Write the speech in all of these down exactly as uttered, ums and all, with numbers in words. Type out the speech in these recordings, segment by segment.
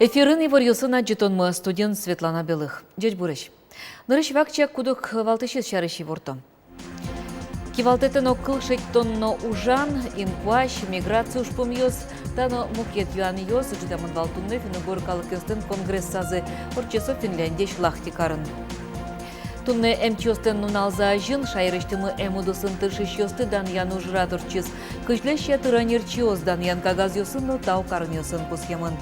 Эфирын иворъёсын адӟытонмы, студиын Светлана Белых. Ӟечбуресь! Нырысь вакчияк куд-ог валтӥсез сярысь ивортом. Кивалтэтэн огкыл шедьтон но ужан, инкуазь, миграция ужпумъёс, та но мукет юанъёс ӝутэмын вал туннэ финн-угор калыкъёслэн конгрессазы. Ортче со Финляндиысь Лахти карын. Туннэ эмчиослэн нуналзы азьын шаерысьтымы эм удысын тыршисьёсты данъян ужрад ортчиз. Кызь лэсьтэ тыронерчиос данъян кагазъёсын но тау каронъёсын пусъемын.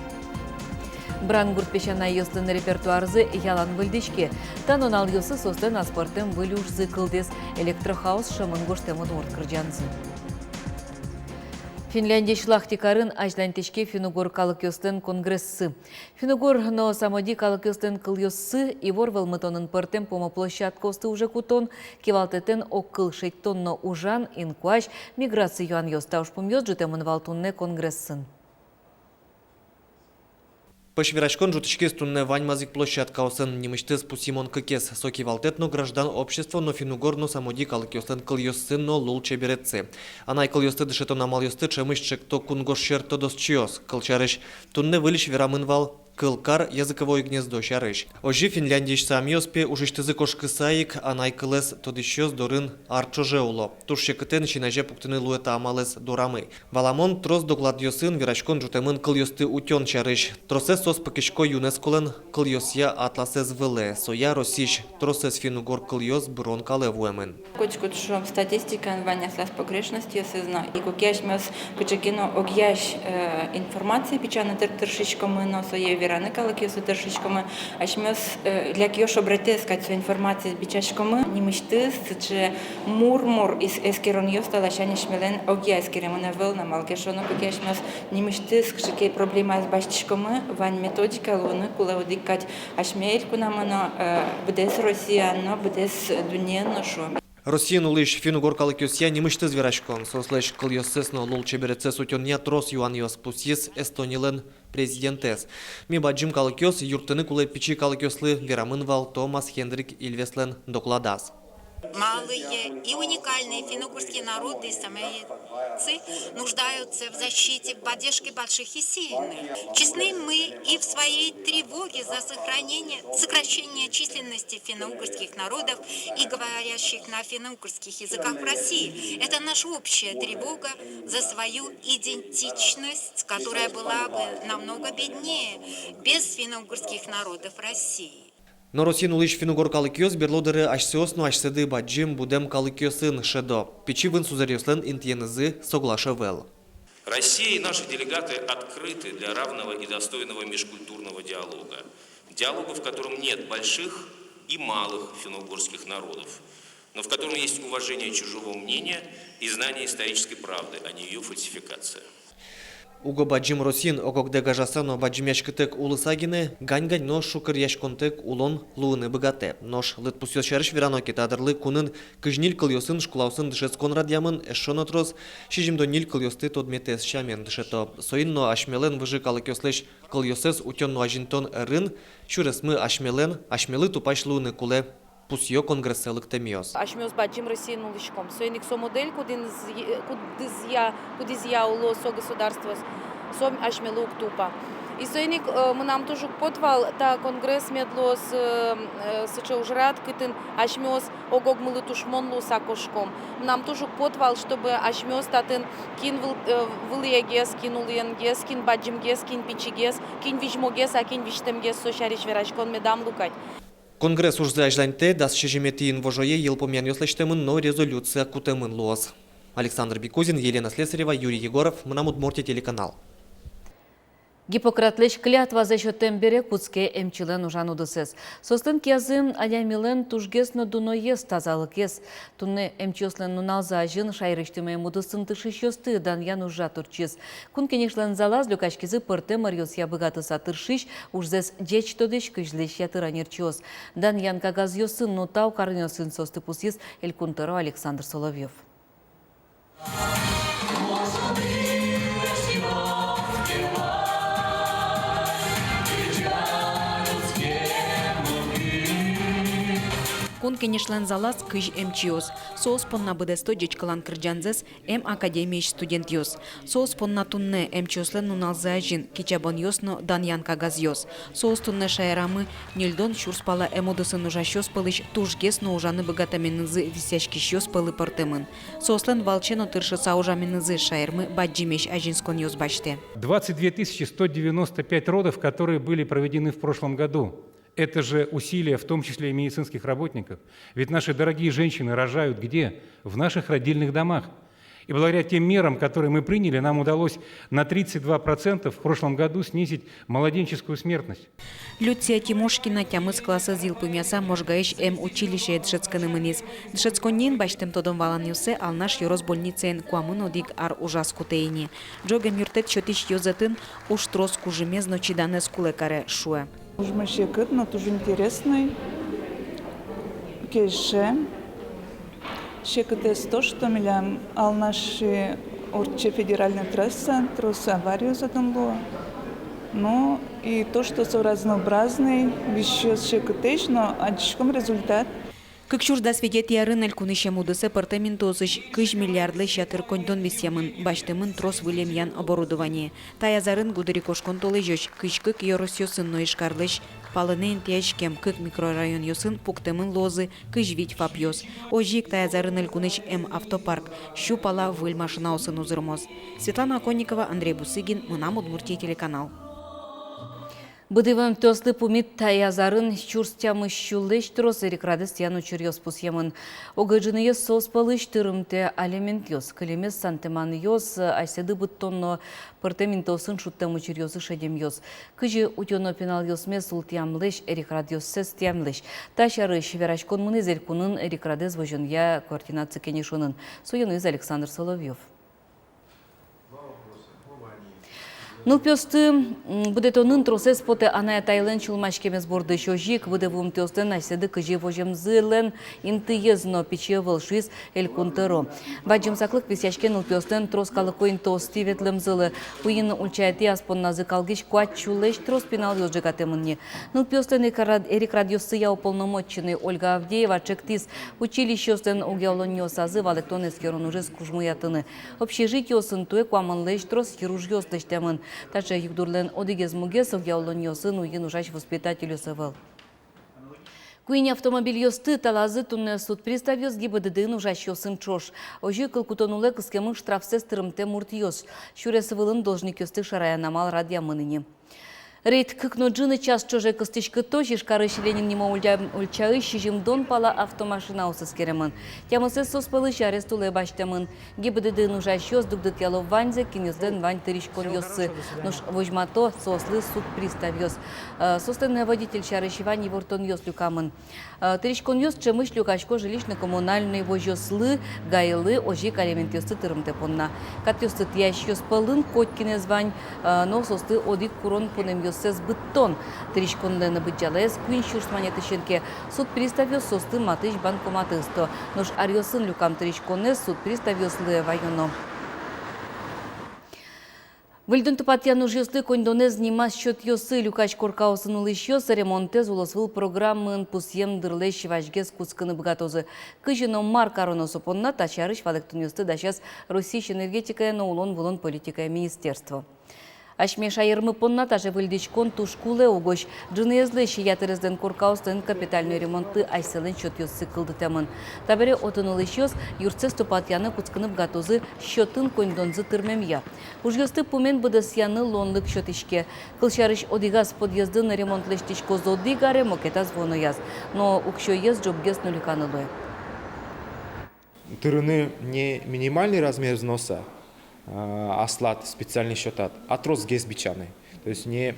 Брангурт песянайёслэн репертуарзы ялан выльдӥське. Та нуналъёсы соослэн аспӧртэм выль ужзы кылдӥз — «Электрохаус» шӧмын гожтэм удмурт кырӟанзы. Финляндиысь Лахти карын азьланьтӥське финн-угор калыкъёслэн конгрессы. Финн-угор но самоди калыкъёслэн кылъёссы ивор вӧлмытонын пӧртэм пумо площадкаосты уже кутон, кивалтэтэн огкыл шедьтон но ужан, инкуазь, миграция юанъёс — та ужпумъёс ӝутэмын вал туннэ конгрессын. Пӧсь вераськон ӝутӥськиз туннэ ваньмаз ик площадкаосын. Нимысьтыз пусйымон кыкез: со кивалтэт но граждан общество но финн-угор но самоди калыкъёслэн кылъёссы но лулчеберетсы. Анай кылъёсты дышетон амалъёсты ӵемысь чекто кунгож сьӧр тодосчиос. Кылсярысь, туннэ выльысь верамын вал кыл-кар, языковое гнездо сярысь. Озьы Финляндиысь саамъёс, пе, ужысьтызы кошкыса ик, анай кылэз тодӥсьёс дорын ар ӵоже уло. Туж секытэн син азе пуктыны луэ та амалэз дорамы. Валамон, трос докладъёсын вераськон ӝутэмын кылъёсты утён сярысь. Тросэз соос пыкисько ЮНЕСКО-лэн кылъёсъя атласэз вылэ. Соя Россиысь тросэз финн-угор кылъёс бырон калэ вуэмын. Котькуд, шуом, статистикаын вань аслаз погрешностьёсыз но. И куке асьмеос кыӵе ке но огъясь, э, информация бичаны тыр-, тыршиськомы но, сое вераны калыкъёслы тыршиськомы, асьмеос, э, лякъёс обретэз кадь со информациез бичаськомы, нимысьтыз сыӵе мур-мур эс-, эскеронъёс та ласянь асьмелэн огъя эскеремын ӧвӧл на. Малы ке шуоно, куке асьмеос нимысьтыз кыӵе ке проблемаез басьтӥськомы, вань методика луыны кулэ одӥг кадь асьме элькунамы но, э, быдэс Россиын но, быдэс дуннеын но, шуом. Россиын улӥсь финн-угор калыкъёсъя нимысьтыз вераськон, соослэсь кылъёссэс но лулчеберетсэс утёнъя трос юанъёс, пусйиз Эстонилэн президентэз. «Ми бадӟым калыкъёс, юрттыны кулэ пичи калыкъёслы», — верамын вал Томас Хендрик Ильвеслэн докладаз. Малые и уникальные финно-угорские народы и самоедцы нуждаются в защите, в поддержке больших и сильных. Честны мы и в своей тревоге за сохранение, сокращение численности финно-угорских народов и говорящих на финно-угорских языках в России. Это наша общая тревога за свою идентичность, которая была бы намного беднее без финно-угорских народов России. Но Россиын улӥсь финн-угор калыкъёс берло дыре асьсэос но асьсэды бадӟым будэм калыкъёсын шӧдо. Пичи вын сузэръёслэн интыенызы соглаш ӧвӧл. Россия и наши делегаты открыты для равного и достойного межкультурного диалога. Диалога, в котором нет больших и малых финно-угорских народов, но в котором есть уважение чужого мнения и знание исторической правды, а не её фальсификация. Уго бадӟым Россиын ог-огдэ гажаса но бадӟымъяськытэк улыса гинэ, гань-гань но шукыръяськонтэк улон луыны быгатэ. Нош лыдпусъёс сярысь верано ке, та дырлы кунын кызь ньыль кылъёсын школаосын дышетскон радъямын, эшшо но трос сизьымдон ньыль кылъёсты тодметэз сямен дышето. Соин но асьмелэн выжы калыкъёслэсь кылъёссэс утён но азинтон ӧрын сюресмы асьмелэн, асьмелы тупась луыны кулэ, пусъё конгрессэ лыктэмъёс. Асьмеос бадӟым Россиын улӥськом. Соин ик со модель, кудӥныз-, кудӥзъя, кудӥзъя уло со государствоос, со асьмелы уг тупа. И соин ик, э, мынам туж уг поты вал, та конгресс мед луоз, э, э, сыӵе ужрад, кытын асьмеос ог-огмылы тушмон луыса кошком. Мынам туж уг поты вал, чтобы асьмеос татын кин выл-, э, вылӥегес, кин улӥенгес, кин бадӟымгес, кин пичигес, кин визьмогес, а кин визьтэмгес, со сярысь вераськон медам луы кадь. Конгресс ужзэ азьланьтэ, дас сизьыметӥ инвожое йылпумъянъёс лэсьтэмын но резолюция кутэмын луоз. Александр Бекузин, Елена Слесарева, Юрий Егоров, «Мынам Удмуртие» телеканал. Гиппократлэсь клятвазэ сётэм бере кутске эмчилэн ужан удысэз. Соослэн киязы адямилэн тужгес но дуноез, тазалыкез. Туннэ эмчиослэн нуналзы азьын шаерысьтымы эм удысын тыршисьёсты данъян ужрад ортчиз. Кун Кенешлэн залаз люкаськизы пӧртэм ӧръёсъя быгатыса тыршись, ужзэс ӟеч тодӥсь кызьлэсь ятыр ӧнерчиос. Данъян кагазъёсын но тау каронъёсын соосты пусйиз Элькун тӧро Александр Соловьёв. Кун Кенешлэн залаз кызь эмчиос. Соос понна быдэсто ӟечкылан кырӟанзэс эм академиысь студентъёс. Соос понна туннэ эмчиослэн нуналзы азьын кичабонъёс но данъян кагазъёс. Соос туннэ шаерамы ньыльдон сюрс пала эм удысын ужасьёс пӧлысь тужгес но ужаны быгатэменызы висъяськисьёс пӧлы пӧртэмын. Соослэн валче но тыршыса ужаменызы шаермы бадӟымесь азинсконъёс басьтэ. Двадцать две тысячи сто девяносто пять родов, которые были проведены в прошлом году. Это же усилия, в том числе и медицинских работников. Ведь наши дорогие женщины рожают где? В наших родильных домах. И благодаря тем мерам, которые мы приняли, нам удалось на тридцать два процента в прошлом году снизить младенческую смертность. Люция Тимошкина тямыс классэз йылпумъяса Можгаысь эм училищее дышетскыны мынӥз. Дышетсконниын басьтэм тодон-валанъёссэ Алнаш ёрос больницаын куамын одӥг ар ужаз кутэ ини. Ӝоген юрттэт сётӥсь ёзэтын уж трос кужымез но чиданэз кулэ каре, шуэ. Ужмы секыт, но туж интересный, кельше. Секытэз то, что милям Алнаши ортче федеральной трасса, трос авариос отын луо. Ну и то, что со разнообразный, висёз секытэсь, но адӟиськом результат. Кык сюрс дас витетӥ арын элькунысь эм удысэ пӧртэм интыосысь кызь миллиардлэсь ятыр коньдон висъемын, басьтэмын трос выль эмъян оборудование. Таяз арын гудырикошкон толэзёзь кызь кык ёросъёсын но Ижкарлэсь палэнэ интыяськем кык микрорайонъёсын пуктэмын луозы кызь вить ФАПъёс. Озьы ик таяз арын элькунысь эм автопарк сю пала выль машинаосын узырмоз. Светлана Оконникова, Андрей Бусыгин, «Мынам Удмуртие» телеканал. Быдэ вуэмтэослы пумит таяз арын сюрс тямыс сюлэсь трос эрикрадэз тӥян учыръёс пусъемын. Огъя ӝыныез соос пӧлысь тырымтэ алиментъёс. Кылемез сантэманъёс, асьсэды быдтон но пӧртэм интыосын шудтэм учыръёсы шедемъёс. Кызьы утёно пиналъёсмес ултӥямлэсь, эрикрадъёссэс тӥямлэсь. Та сярысь вераськон мынӥз элькунын эрикрадэз возёнъя координаци кенешонын. Сое нуиз Александр Соловьёв. Нылпиосты, м, быдэтонын тросэз потэ анай-атайлэн сюлмаськемез бордысь. Озьы ик быдэ вуымтэослэн асьсэды кызьы воземзылэн интыез но пичи ӧвӧл, шуиз элькун тӧро. Бадӟым саклык висъяське нылпиослэн трос калыко интыостӥ ветлэмзылы. Уйин ульчаетӥ ас понназы калгись куать сюлэсь трос пиналъёс ӝегатэмын ни. Нылпиослэн эрикрад-, эрикрадъёссыя уполномоченный Ольга Авдеева ӵектӥз училищеослэн огъя улонниосазы валэктон-эскерон ужез кужмоятыны. Общежитиосын туэ куамынлэсь трос йыружъёс лэсьтэмын. Таӵе югдурлэн одӥгез мугез — огъя улонниосын уйин ужась воспитательёс ӧвӧл. Куинь автомобильёсты талазы туннэ суд приставъёс ГИБДД-ын ужасьёсын ӵош. Озьы кыл кутон улэ кыскемын штрафсэс тырымтэ муртъёс. Сюрес вылын должникъёсты шараян амал радъямын ини. Рейд кык но ӝыны час ӵоже кыстӥськытозь Ижкарысь Ленин нимо ульча-, ульчаысь сизьымдон пала автомашинаос эскеремын. Тямысэз соос пӧлысь арест улэ басьтэмын. ГИБДД-ын ужасьёс дугдытъяло ваньзэ, кинъёслэн вань тыриськонъёссы. Нош возьмато соослы суд приставъёс. Э, соослэн водитель сярысь вань ивортонъёс люкамын. Э, тыриськонъёс ӵемысь люкасько жилищно-коммунальной возёслы, ГАИлы, озьы ик алиментъёсты тырымтэ понна. Катъёсты тӥясьёс пӧлын котькинэз вань, э, но соосты одӥг курон пунэмъёссэс быдтон. Тыриськонлэн быдӟалаез куинь сюрс манетысен ке, суд приставъёс соосты матысь банкоматы ысто. Нош аръёсын люкам тыриськонэз суд приставъёслы ваёно. Выльдон-тупатъян ужъёслы коньдонэз нимаз счётъёсы люкась коркаосын улӥсьёс ремонтэз улосвыл программаын пусъем дырлэсь вазьгес кутскыны быгатозы. Кызьы но мар кароно, со понна та сярысь валэктонъёсты дасяз Россиысь энергетикая но улон-вылон политикая министерство. Асьме шаермы понна таӵе выльдӥськон туж кулэ угось. Ӝыныезлэсь ятырезлэн коркаослэн капитальной ремонтлы асьсэлэн счётъёссы кылдытэмын. Табере отын улӥсьёс юртсэс тупатъяны кутскыны быгатозы счётын коньдонзы тырмемъя. Ужъёсты пумен быдэсъяны луонлык сётӥське. Кылсярысь, одӥгаз подъездын ремонт лэсьтӥськоз одӥг аре, мукетаз вуонояз. Но уксёез ӝобгес но люканы луэ. Тырыны не минимальный размер взноса, а, аслад специальный счётад, а тросгес бичаны. То есть не,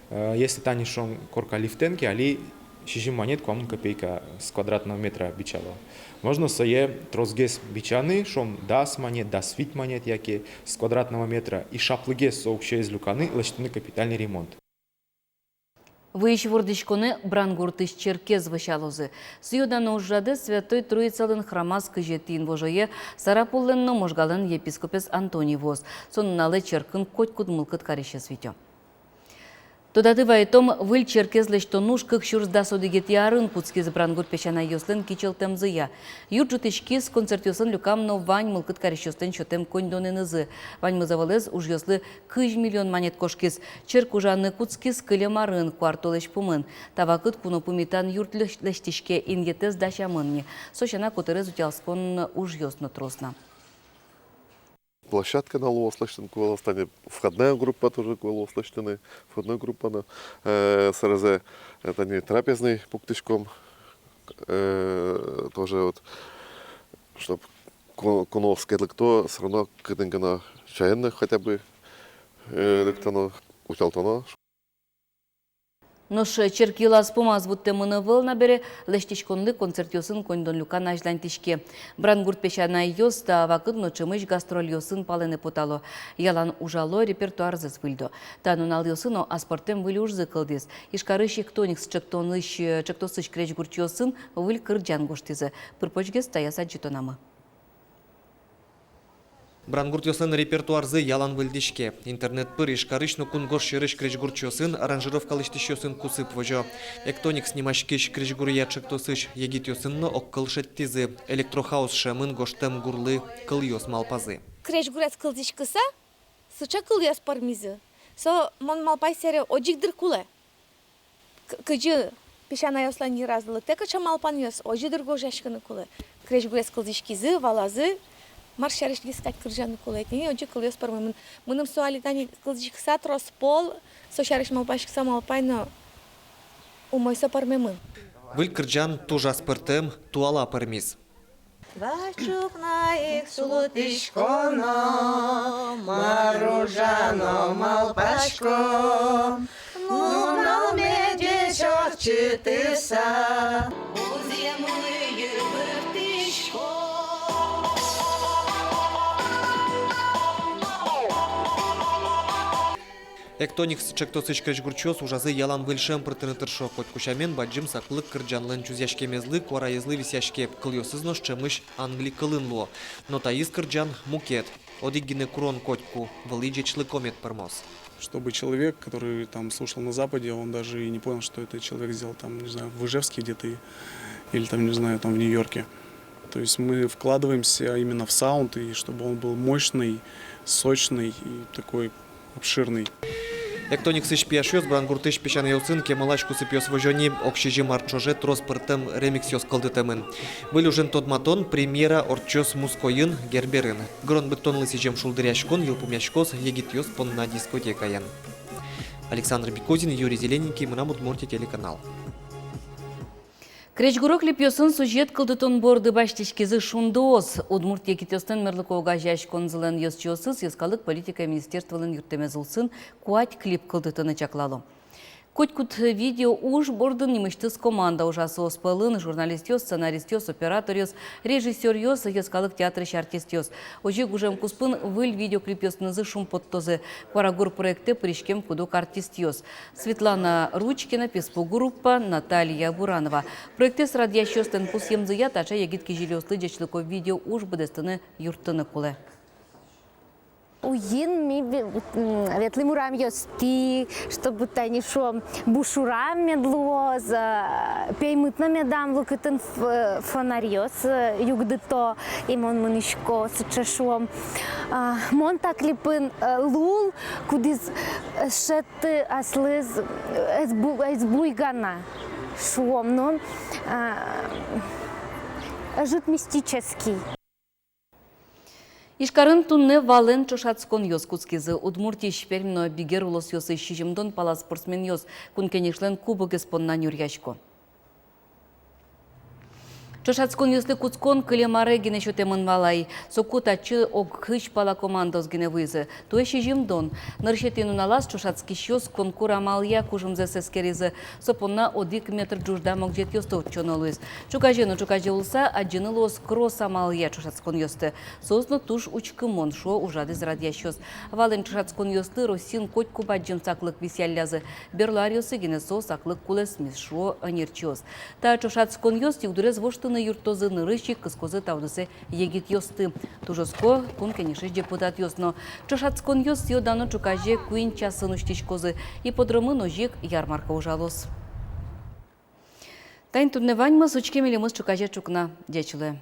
э, если тани, шуом, корка лифтэн ке, али сизьым манет куамын копейка с квадратного метра бичало. Можно сое тросгес бичаны, шуом, дас манет, дас вить манет яке с квадратного метра, и шаплыгес со уксёез люканы, лэсьтыны капитальный ремонт. Вуись вордӥськонэ Брангуртысь черкез вӧсялозы. Сӥё-дано ужрадэз Святой Троицалэн храмаз кызетӥ инвожое Сарапуллэн но Можгалэн епископез Антоний вуоз. Со нуналэ черкын котькуд мылкыд карисез витё. Тодады вайытом, выль черкез лэсьтон уж кык сюрс дас одӥгетӥ арын кутскиз Брангурт песянайёслэн кичӧлтэмзыя. Юрт ӝутӥськиз концертъёсын люкам но вань мылкыд карисьёслэн сётэм коньдонэнызы. Ваньмыз ӧвӧлэз ужъёслы кызь миллион манет кошкиз. Черк ужаны кутскиз кылем арын, куартолэзь пумын. Та вакыт куно пумитан юрт лэсь-, лэсьтӥське, инъетэз дасямын ни. Со сяна котырез утялтон ужъёс но трос на. Площадка но луоз лэсьтыны кулэ, тани входная группа тоже кулэ луоз лэсьтыны, входной группа но, э, сразу, э, тани трапезный пуктӥськом, э, тоже вот, чтоб ку-, куноос ке лыкто, всё равно кытын ке но чаен но хотя бы, э, лыктоно, утялтоно. Нош черк йылаз-пумаз вуттэмын ӧвӧл на бере, лэсьтӥськонлы концертъёсын коньдон люкан азьланьтӥське. Брангурт песянайёс та вакыт но ӵемысь гастрольёсын палэнэ потало. Ялан ужало, репертуарзэс выльдо. Та нуналъёсы но аспӧртэм выль ужзы кылдӥз. Ижкарысь «Эктоникс» ӵектонысь, ӵектосысь крезьгурчиосын выль кырӟан гожтӥзы. Пыр-почгес таяз адӟытонамы. Брангуртъёслэн репертуарзы ялан выльдӥське. Интернет пыр Ижкарысь но кунгож сьӧрысь крезьгурчиосын, аранжировка лэсьтӥсьёсын кусып возё. «Эктоникс» нимаськись крезьгуръя ӵектосысь егитъёсын но огкыл шедьтӥзы. Электрохаус сямын гожтэм гурлы кылъёс малпазы. Крезьгурез кылзӥськыса, сыӵе кылъёс пӧрмизы. Со, мон малпай, сэре одӥг дыр кулэ. К-, кызьы песянайёслэн йыразы лыктэ кыӵе малпанъёс, озьы дыр гожъяськыны кулэ. Крезьгурез кылзӥськизы, валазы, мар сярысь гес кадь кырӟаны кулэ. Тӥни озьы кылъёс пӧрмемын. Мыным со али тани кылзӥськыса трос пол, со сярысь малпаськыса малпай но, умой со пӧрмемын. Выль кырӟан туж аспӧртэм, туала пӧрмиз. Вачук на ик султӥсько но, мар ужано, малпасько, нунал медэ ортчытыса. Озьы мыйы выртӥсько. «Эктоникс» ӵектосысь крезьгурчиос ужазы ялан выль шӧм пыртыны тыршо. Котьку сямен, бадӟым саклык кырӟанлэн чузъяськемезлы, куараезлы висъяське, кылъёсыз нош ӵемысь англи кылын луо. Но таиз кырӟан мукет. Одӥг гинэ курон котьку, вылӥ ӟечлыко мед пӧрмоз. Чтобы человек, который там слушал на Западе, он даже и не понял, что этот человек сделал там, не знаю, в Ижевске где-то и-, или там, не знаю, там в Нью-Йорке. То есть мы вкладываемся именно в саунд, и чтобы он был мощный, сочный и такой обширный. «Эктониксысь» пияшъёс Брангуртысь песянайёсын кемалась кусыпъёс возё ни. Ог сизьым ар ӵоже трос пӧртэм ремиксъёс кылдытэмын. Выль ужен тодматон, премьера, ортчоз Мускоын, Герберын. Гырон быдтонлы сӥзем шулдыръяськон йылпумъяськоз егитъёс понна дискотекаен. Александр Бекузин, Юрий Зелененький, «Мынам Удмуртие» телеканал. Крезьгуро клипъёсын сюжет кылдытон борды басьтӥськизы «Шундыос». Удмурт егитъёслэн мерлыко огазеяськонзылэн ёзчиосыз Йӧскалык политикая министерстволэн юрттэмез улсын куать клип кылдытыны чаклало. Котькуд видео уж бордын нимысьтыз команда ужа. Соос пӧлын журналистъёс, сценаристъёс, операторъёс, режиссёръёс, Йӧскалык театрысь артистъёс. Озьы гужем куспын выль видеоклипъёсынызы шумпоттозы куарагур проектэ пыриськем куд-ог артистъёс: Светлана Ручкина, «Писпу» группа, Наталья Буранова. Проектэз радъясьёслэн пусъемзыя, таӵе егит кизилиослы ӟечлыко видео уж быдэстыны юрттыны кулэ. Уин ми ве-, м, ветлӥм урамъёстӥ, чтобы тани, шуом, буш урам мед луоз, э, пеймыт но медам лу, кытын ф-, э, фонарьёс, э, югдыто, и мон мынӥсько сыӵе, шуом. А, мон та клипын, э, лул, кудӥз, э, шедьты аслыз, э, ӧз бу-, ӧз буйганы, шуом, но, а, ӧжыт мистический. Ижкарын туннэ валэн ӵошатсконъёс кутскизы. Удмуртиысь, Пермь но Бигер улосъёсысь сизьымдон пала спортсменъёс Кун Кенешлэн кубогез понна нюръясько. Ӵошатсконъёслы кутскон кылем аре гинэ сётэмын вал ай. Соку татчы ог кызь пала командаос гинэ вуизы. Туэ сизьымдон. Нырысетӥ нуналаз ӵошатскисьёс конкур амалъя кужымзэс эскеризы. Со понна одӥг метр ӝужда могӟетъёсты утчоно луиз. Ӵуказе но ӵуказе улыса адӟыны луоз кросс амалъя ӵошатсконъёсты. Соос но туж учкымон, шуо ужрадэз радъясьёс. Валэн ӵошатсконъёслы Россиын котьку бадӟым саклык висъяллязы. Берло аръёсы гинэ со саклык кулэсмиз, шуо ӧнерчиос. Та ӵошатсконъёс югдурез воштыны юрттозы, нырысь ик кыскозы та удысэ егитъёсты. Туж оско Кун Кенешысь депутатъёс но. Ӵошатсконъёс сӥё-дано ӵуказе куинь часын усьтӥськозы. Ипподромын озьы ик ярмарка ужалоз. Таин туннэ ваньмыз. Учке милемыз ӵуказе ӵукна. Ӟеч луэ.